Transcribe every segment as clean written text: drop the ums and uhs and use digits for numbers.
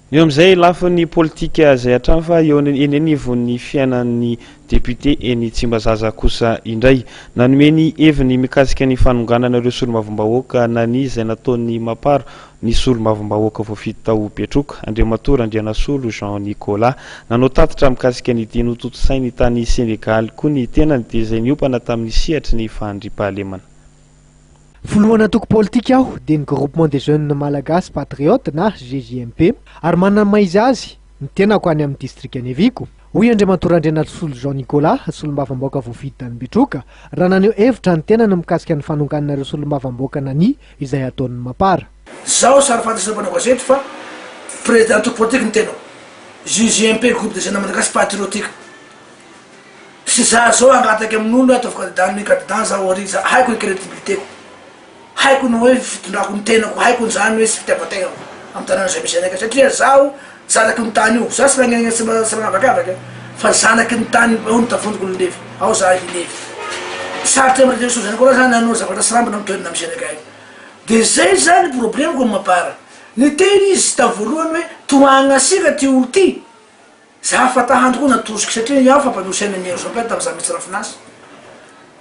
Eo amin'izay lafiny politika izay hatrany fa eo eny anivon'ny fiainan'ny député eny Tsimbazaza kosa indray. Nanome ny heviny mikasika ny fanonganana ireo solombavambahoaka na ny izay nataon'ny Mapar ny solombavambahoaka voafidy tao Betroka, Andriamatoa Randrianasolo Jean Nicolas. Nanao tatitra mikasika ny dia notontosainy tany Senegaly koa ny tenany dia izay niompana tamin'ny sehatry ny fandriampahalemana. Filohan'antoko politika aho dia ny Groupement des Jeunes Malagasy Patriotes na GJMP ary manana ny maha izy azy ny tenako any amin'ny distrikan'i Eviko, hoy Andriamatoa Randrianasolo Jean Nicolas, solombavambahoaka voafidy tany Betroka, raha naneho hevitra ny tenany mikasika ny fanonganana ireo solombavambahoaka nania izay ataon'ny Mapar. Zaho sary fantatry ny mpanao gazety fa président antoko politique ny tenako, GJMP Groupe des Jeunes Malagasy Patriotique. Tsy za zao hangataka amin'olo hoe ataovy candidat ny candidat zaho ary za haiko ny credibilité-ko, haiko ny hoe fitondrako ny tenako, haiko ny zany hoe tsy fitiavan-tegnako amin'ny tanàna izay misy anay satria zaho zanaky ny tany io, za tsy magnenegna tsy tsy magnavakavaka fa zanaky ny tany ao ny tavondroko ny levy, ao za hilevy. Sarotra amin'ny réseaux sociaux koa zany hanao zavatra sirambina amin'ny toerana misy anakahy io. De zay zany problemako amin'ny mapar. Niteny izy tamin'ny voalohany hoe tohagnasika ty olo ty. Za fa ta handro koa natosiko satria iaho fa mpanao saina ny Jean tam za mitsra finance.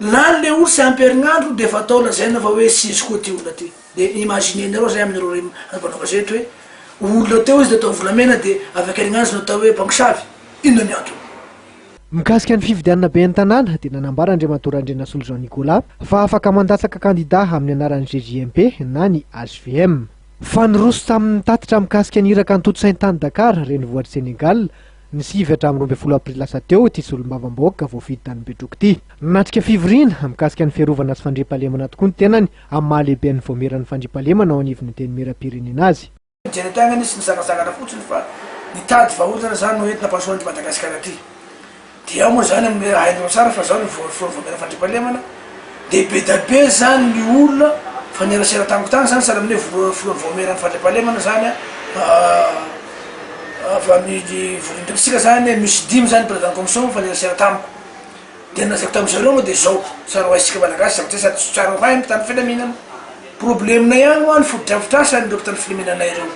Lany le olo tsy ampy herignandro de efa atao lazaina fa hoe tsy izy koa ty olona ty. De imaginer nareo zay aminareo ry mpanao gazety hoe olona teo izy de atao volamena de avec herignandro izy no atao hoe mpamosavy. Inona ny antony? Mikasika ny fifidianana ben'ny tanàna dia nanambara Andriamatoa Randrianasolo Jean Nicolas fa afaka mandatsaka kandida amin'ny anaran'ny GJMP na ny hvm. Fa niroso tamin'ny tatitra mikasika ny iraka antontosainy tany Dakar, renivohitr'i Sénégal, ny 9 hatramin'ny 12 aprily lasa teo ity solombavambahoaka voafidy tany Betroka ity. Nanatrika fivoriana mikasika ny fiarovana sy fandriampahalemana tokoa ny tenany amin'ny maha lehiben'ny vaomieran'ny fandriampahalemana ao anivon'ny Antenimierampirenena azy. Nijery tany izy tsy nitsangantsangana fotsiny fa nitady vahaolana zany no entina hampandrosoana an'ity Madagasikara ity. Dia ao moa zany amin'ny hoe hainareo tsara fa zaho no filohan'ny vaomiera fandriampahalemana dia be da be zany ny olona fa niarasera tamiko tany zany sahala amin'ny hoe filohan'ny vaomieran'ny fandriampahalemana zany an fa ny volon'tsika zany misy dimy zany président commission fa niarasera tamiko dia ny lazaiko tamin'ny zareo moa dia zao tsara ho haintsika malagasy zavatra sady tsy tsara ho hay ny mpitandro filaminana problème-nay ihany hoa ny fotodrafitrasan'ireo mpitandro filaminanay ireo.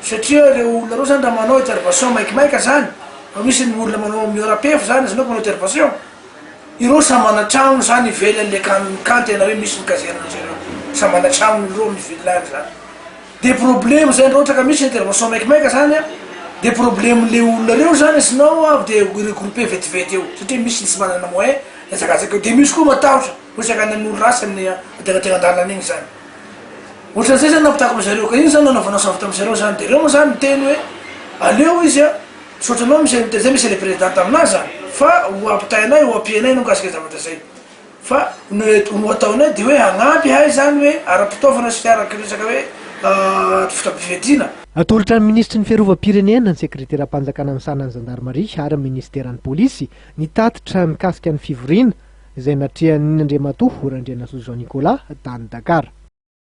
Satria ireo olona ireo zany raha manao intervention maikimaika zany, fa misy ny olona manao mihoram-pefy zany izy manko manao intervention, ireo samy manan-tragnony zany ivelan'le camp camp tena hoe misy ny caserne zareo, samy manan-tragnony ireo amin'ny ville any zany. De problemo zany raha ohatra ka misy intervention maikimaika zany an, de problemo-le olona reo zany sinon avy de regrouper vetivety eo, satria misy ny tsy manana moyen hiazakazaka eo, de misy koa matahotra, miresaka any amin'olo ratsy amin'ny antegnategnan-dalana iny zany. Ohatran'izay zany nampitako amin-dry zareo ka iny zany nanaovana safotra amin-dry zareo zany de reo moa zany niteny hoe aleo izy a misaotra anao misy an'ity zay misy le président taminah zany fa ho ampitainay ho ampianay anao mikasika zavatra zay fa ny ho ataonay de hoe hagnampy ahay zany hoe ara-pitaovana sy araka resaka hoe fitaovam-piadiana. Atolotra ny minisitry ny Fiarovam-pirenena, ny sekreteram-panjakana misahana ny zandarimaria ary ny minisiteran'ny polisy ny tatitra mikasika ny fivoriana izay natrehan'ny Andriamatoa Randrianasoa Jean Nicolas tany Dakar.